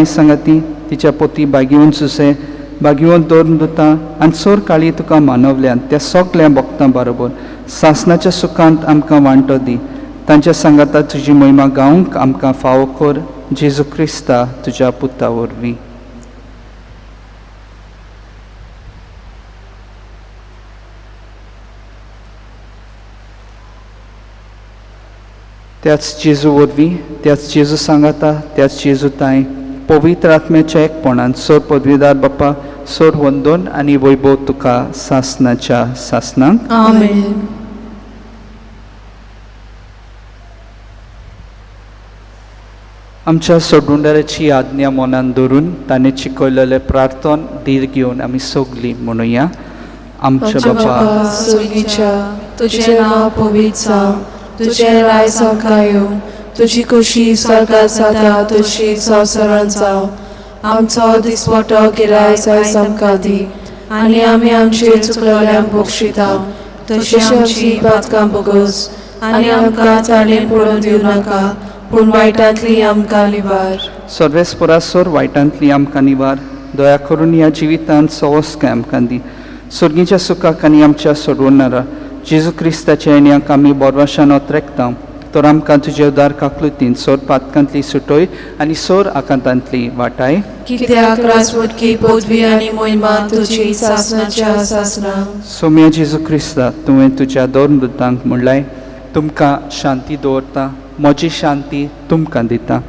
माय सांगाती तिच्या पोती बागेवन सुसे बागेवन दवरून दुता आनी सोर काळी तुका मानवल्यान त्या सगल्या भक्तां बरोबर सासनाच्या सुखांत आमकां वांटो दी. तांच्या सांगाता तुजी महिमा गावंक आमकां फावो कर जेजू क्रिस्ता तुज्या पुता वरवीं. त्याच जेजू वरवीं, त्याच जेजू सांगाता, त्याच जेजू ताई पवित्र आत्म्याच्या एकपणान सोर पदवीदार बाप्पा सोर वंदन आनी वैभव तुका सासनाच्या सासनाक. आमेन. आमच्या सोडुंडाराची आज्ञा मनान धरून ताणें शिकयलेलें प्रार्थन धीर घेवन आमी सगलीं म्हणुया. आमच्या बापा स्वर्गीच्या, तुजें नांव पवित्र जावं, तुजें राज आमकां येवं, तुजी खोशी स्वर्गात जाता तशी संवसारांत जावं. आमचो दिसवटो गिरायक आयज आमकां दी आनी आमी आमचे चुकलेल्यांक बक्षिता तशी आमची पातकां बोगस आनी आमकां ताणें पडून दिवं नाका, पूण वायटांतली आमकां निवार. सर्वेस्परा सोर वायटांतली आमकां निवार. दया करून ह्या जिवितांत सवस्काय आमकां दी. स्वर्गीच्या सुखाक आनी आमच्या सोडवणारा जेजू क्रिस्ताच्या येण्याक आमी बोरवाशान ओतरेकता तर आमकां तुजे उदार काकलुतीन सोर पातकांतली सुटोय आनी सोर आकांतांतली वाटाय. कित्याक राजवटकी पदवी आनी मोहिमा तुजी सासनाच्या सासना. सोम्या जेजू क्रिस्ता, तुवें तुज्या दोन दुतांक म्हणलाय, तुमकां शांती दवरता, म्हजी शांती तुमकां दिता.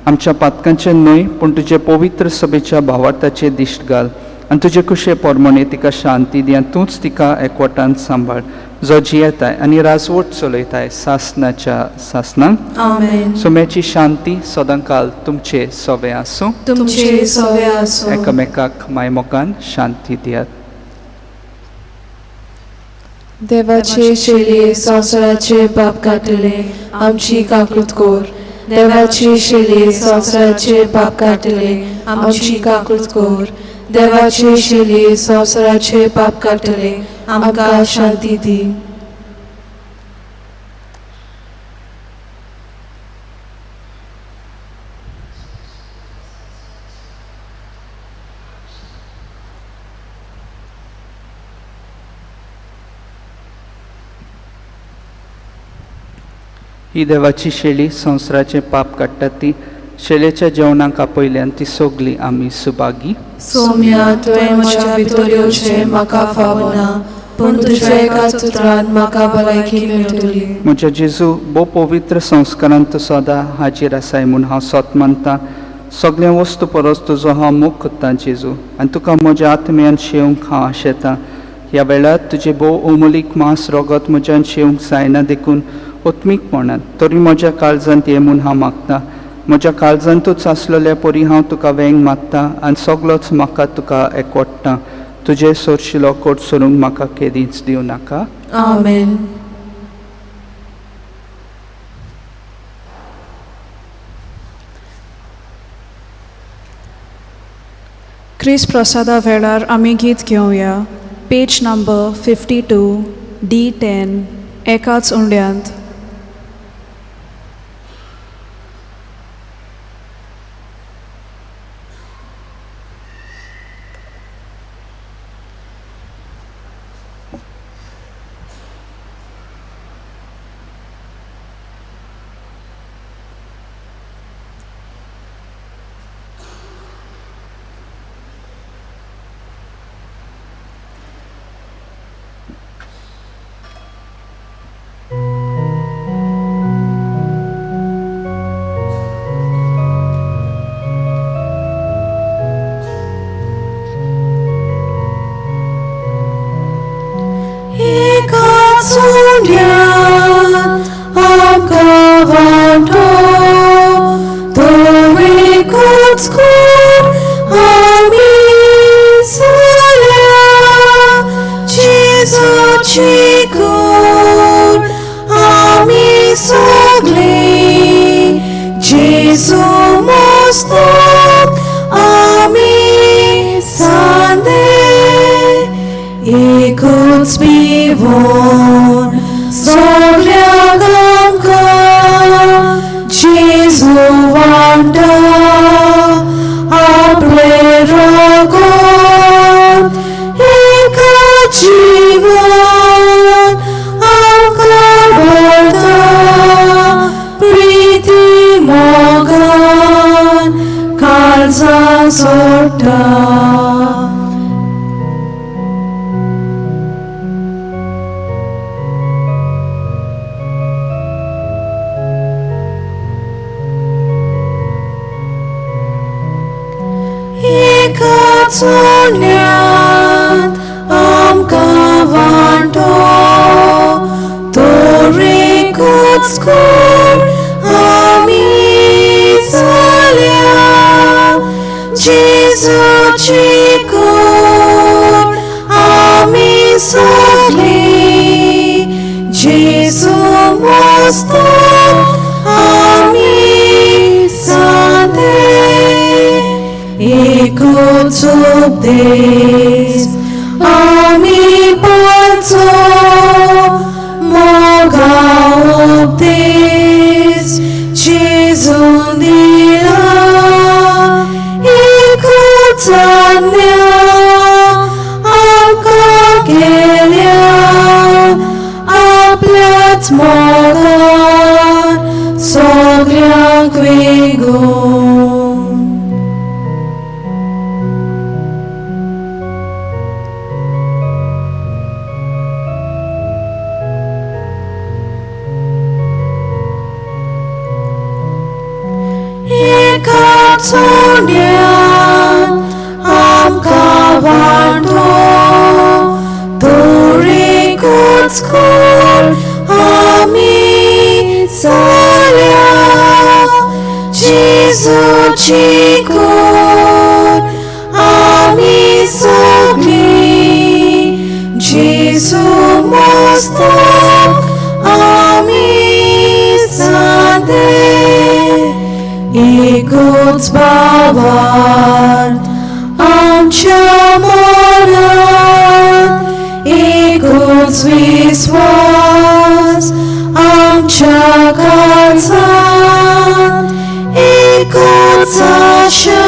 आमच्या पातकांचें न्हय पूण तुजे पवित्र सभेच्या भावार्थाचेर दिश्ट घाल आनी तुजे कुशे प्रमाणे तिका शांती दी आनी तूंच तिका एकवटान सांबाळ, जो जियेताय आनी राजवट चलयताय सासनाच्या सासनाक. आमेन. सोम्याची शांती सदांकाल तुमचे सोवे आसूं. तुमचे सोवे आसूं. एकामेकाक मायमोगान शांती दियात. देवाचे शेली संवसाराचे पाप काडटले, आमची काकूत कर. देवाची शेली संवसाराचे पाप काडटले, आमची काकूत कर. देवाची शेली संवसाराचे पाप काडटले, आमकां शांती दी. ही देवाची शेली संवसाराचें पाप काडटा ती शेलेच्या जेवणाक आपयल्यान ती सगली आमी सुभागी. सोम्या, तुवें म्हज्या भितर येवचें म्हाका फावना, पूण तुज्या एकाच उतरान म्हाका भलायकी मेळटली. म्हज्या जेजू, भोव पवित्र संस्कारान तूं सदां हाजीर आसाय म्हूण हांव सत मानता. सगळ्या वस्तू परस तुजो हांव मोग करतां जेजू, आनी तुका म्हज्या आत्म्यान शेवंक हांव आशेतां. ह्या वेळार तुजें भोव अमोलीक मांस रगत म्हज्यान शेवंक जायना देखून आत्मीकपणान तरी म्हज्या काळजांत ये म्हूण हांव मागता. म्हज्या काळजांतूच आसलेल्या परी हांव तुका वेंग मागता आनी सगलोच म्हाका तुका एकवटता. तुजें सोरशिलो कोट सोडूंक म्हाका केदींच दिवं नाका. आमेन. क्रिस्त प्रसादा वेळार आमी गीत घेवया. पेज नंबर 52 D10 एकाच उंड्यांत. Jesu wanda आमकां सोडटा. एकाच उंड्यांत आमकां वांटो, तर एकूच कूड आमी जाल्या. जेजूची कूड आमी सगळी, जेजू मस्तक आमी सांते. एकूच उपदेश आमी पाळचो, मोगा उपदेश जेजून दिला. एकूच आज्ञा आमकां केल्या, आपल्याच मोगान सगळ्यांक वेंगोवन. एकाच उंड्यांत आमकां वांटो, तर एकूच कूड आमी जाल्या. जेजूची कूड आमी सगळी, जेजू मस्तक आमी सांते. एकूच भावार्थ आमच्या मनात, एकूच विस्वास आमच्या काळजांत, एकूच आशा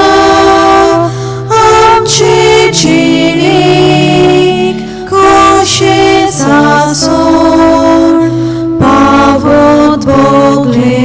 आमचे जिणेक, कशेंच आसून पावत भोगले.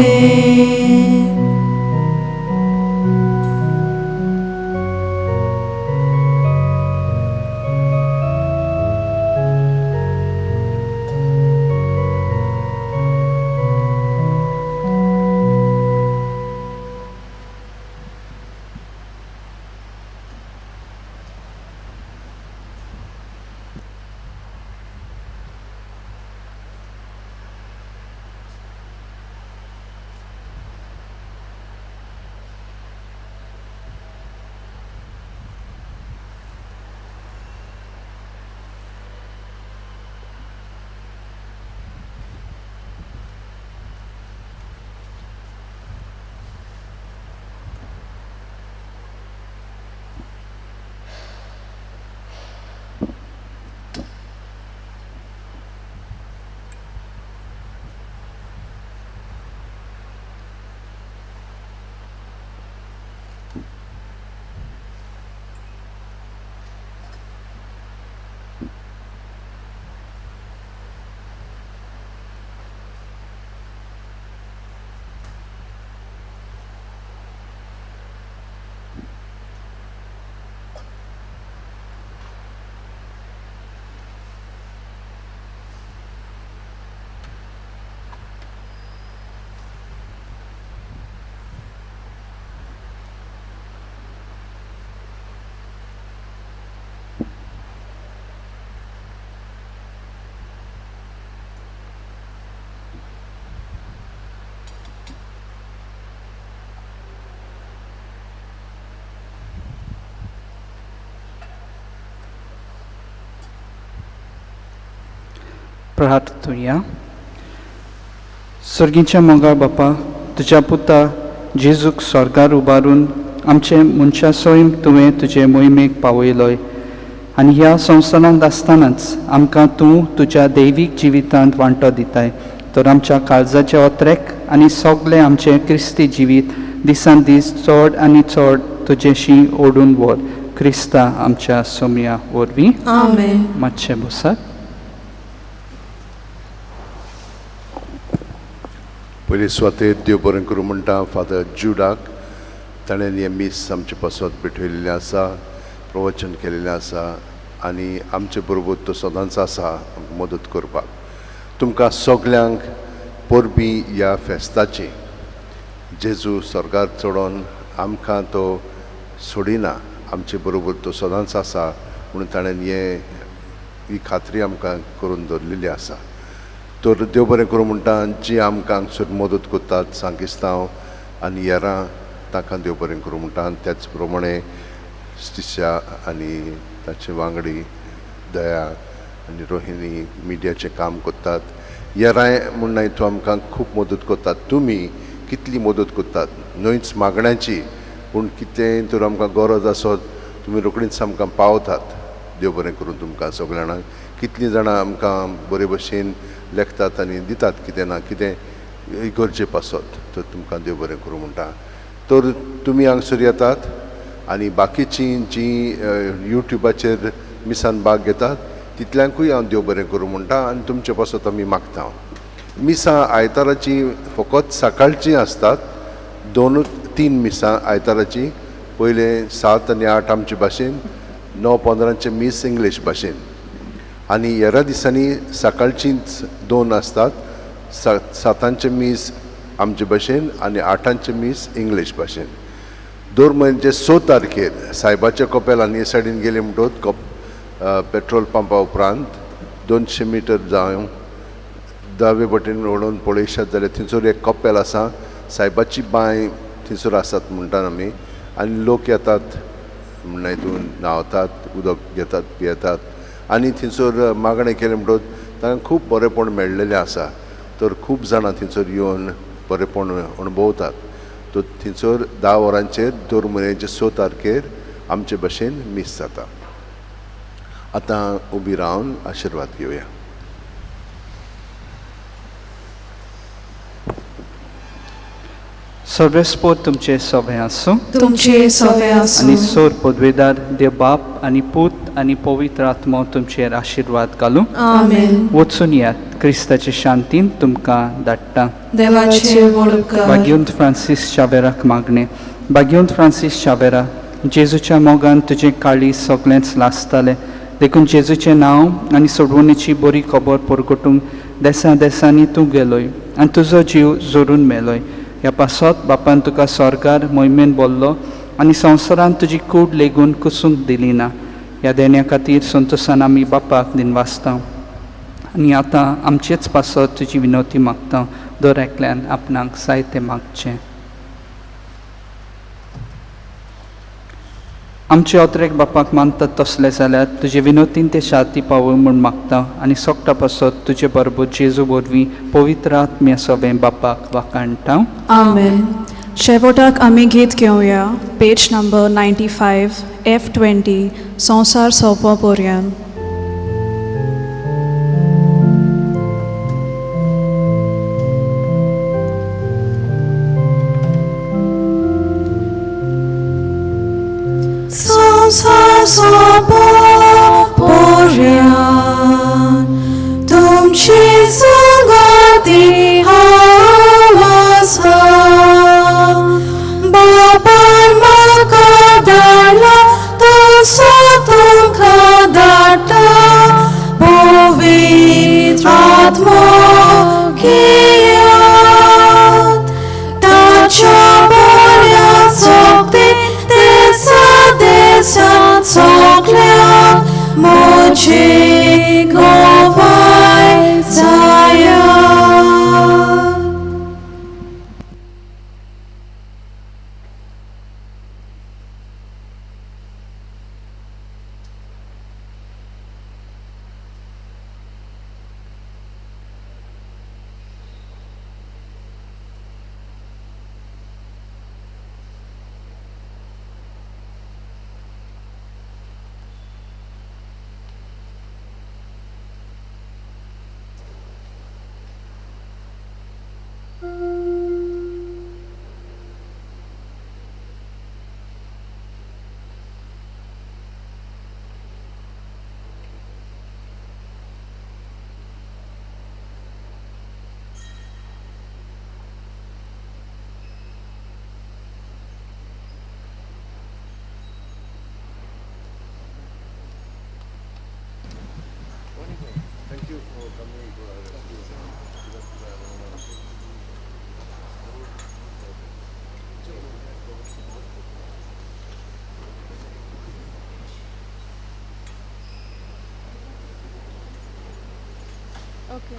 प्रार्थुया. सर्गीच्या मोगाळ बापा, तुज्या पुता जेजूक स्वर्गार उबारून आमचे मनशा सैम तुवें तुजे मोहिमेक पावयलोय आनी ह्या संवसारांत आसतनाच आमकां तूं तुज्या दैवीक जिवितांत वांटो दिताय, तर आमच्या काळजाचे ओत्रेक आनी सगळें आमचें क्रिस्ती जिवीत दिसान दीस चड आनी चड तुजेशी ओडून व्हर. क्रिस्ता आमच्या सोमया वरवीं. आमेन. मातशें बसात. पयले सुवातेर देव बरें करूं म्हणटा फादर जुडाक. ताणें हें मीस आमचे पासत भेटयलेलें आसा, प्रवचन केलेलें आसा आनी आमचे बरोबर तो सदांच आसा आमकां मदत करपाक. तुमकां सगल्यांक परबीं ह्या फेस्ताची. जेजू स्वर्गार चडोन आमकां तो सोडिना, आमचे बरोबर तो सदांच आसा म्हणून ताणें ही खात्री आमकां करून दवरलेली आसा. तर देव बरें करूं म्हणटा जी आमकां हांगसर मदत करतात सांकिस्तांव आनी हेरां, तांकां देव बरें करूं म्हणटा. त्याच प्रमाणे स्टिशा आनी ताचे वांगडी दया आनी रोहिणी मिडियाचें काम करतात. हेरांय म्हूण तूं आमकां खूब मदत करतात. तुमी कितली मदत करतात न्हयच मागण्याची, पूण कितेंय तर आमकां गरज आसत तुमी रोखडीच आमकां पावतात. देव बरें करूं तुमकां सगळ्या जाणांक. कितलीं जाणां आमकां बरे भशेन लेखतात आनी दितात कितें ना कितें गरजे पासत, तर तुमकां देव बरें करूं म्हणटा. तर तुमी हांगसर येतात आनी बाकीचीं जीं यूट्यूबाचेर मिसान भाग घेतात तितल्यांकूय हांव देव बरें करूं म्हणटा आनी तुमचे पासत आमी मागता. मिसां आयताराचीं फकत सकाळचीं आसतात, 2-3 मिसां आयताराचीं. पयलें 7 आनी 8 आमचे भाशेन, 9:15 मीस इंग्लीश भाशेन, आनी हेरा दिसांनी सकाळचींच 2 आसतात, 7 मीस आमचे भाशेन आनी 8 मीस इंग्लीश भाशेन. दर म्हयन्याचे 6 तारखेर सायबाच्या कपेल आनी हे सायडीन गेले म्हणटकच पेट्रोल पंपा उपरांत 200 मिटर जावं दावे वटेन वळोवन पळयशात जाल्यार थंयसर एक कपेल आसा, सायबाची बांय थंयसर आसात म्हणटात आमी. आनी लोक येतात म्हणटा हितून न्हांवतात, उदक घेतात, पियेतात आनी थंयसर मागणें केलें म्हणटकच तांकां खूब बरेंपण मेळ्ळेलें आसा. तर खूब जाणां थंयसर येवन बरेंपण अणभवतात. तर थंयसर 10 वरांचेर दर म्हयन्याचे 6 तारखेर आमचे भशेन मीस जाता. आतां उबी रावन आशिर्वाद घेवया. सर्वेस्पोर तुमचे सवे आसूं, तुमचे सवे आसूं. आनी सोर पदवेदार देव बाप आनी पूत आनी पवित्र आत्मो तुमचेर आशिर्वाद घालूं. आमेन. वचून यात, क्रिस्ताचे शांतीन तुमकां धाडटा. देवाचे व्हड उपकार. भाग्यवंत फ्रांसीस शावेराक मागणें. भाग्यवंत फ्रांसीस शावेरा, जेजूच्या मोगान तुजें काळीज सगळेंच लासतालें, देखून जेजूचें नांव आनी सोडवणेची बरी खबर परगटूंक देसां देसांनी तूं गेलोय आनी तुजो जीव जोरून मेलोय. ह्या पासत बापान तुका स्वर्गार मोहिमेन बोल्लो आनी संवसारान तुजी कूड लेगून कुसूंक दिली ना. ह्या देण्या खातीर संतोसान आमी बापाक दिनवासता आनी आतां आमचेच पासत तुजी विनवती मागता. दर एकल्यान आपणाक जाय तें मागचें. आमचे अत्रेक बापाक मानतात तसले जाल्यार तुजे विनोतीन ते शांती पावय म्हूण मागता आनी सोगटा पासत तुजे बरोबर जेजू वरवीं पवित्र आत्म्या सवें बापाक वाखाणटा. आमेन. शेवटाक आमी गीत घेवया, पेज नंबर 95 F20, संवसार सोंपो पर्यंत. संवसार सोंपो पर्यंत तुमची संगती हांव आसा. बापान म्हाका धाडला तसो तुमकां धाडटा पवित्र आत्मो घेयात. ताच्या बऱ्या सोबतीत देसा देसांत सगळ्यांक म्हजी गवाय जायात. ओके.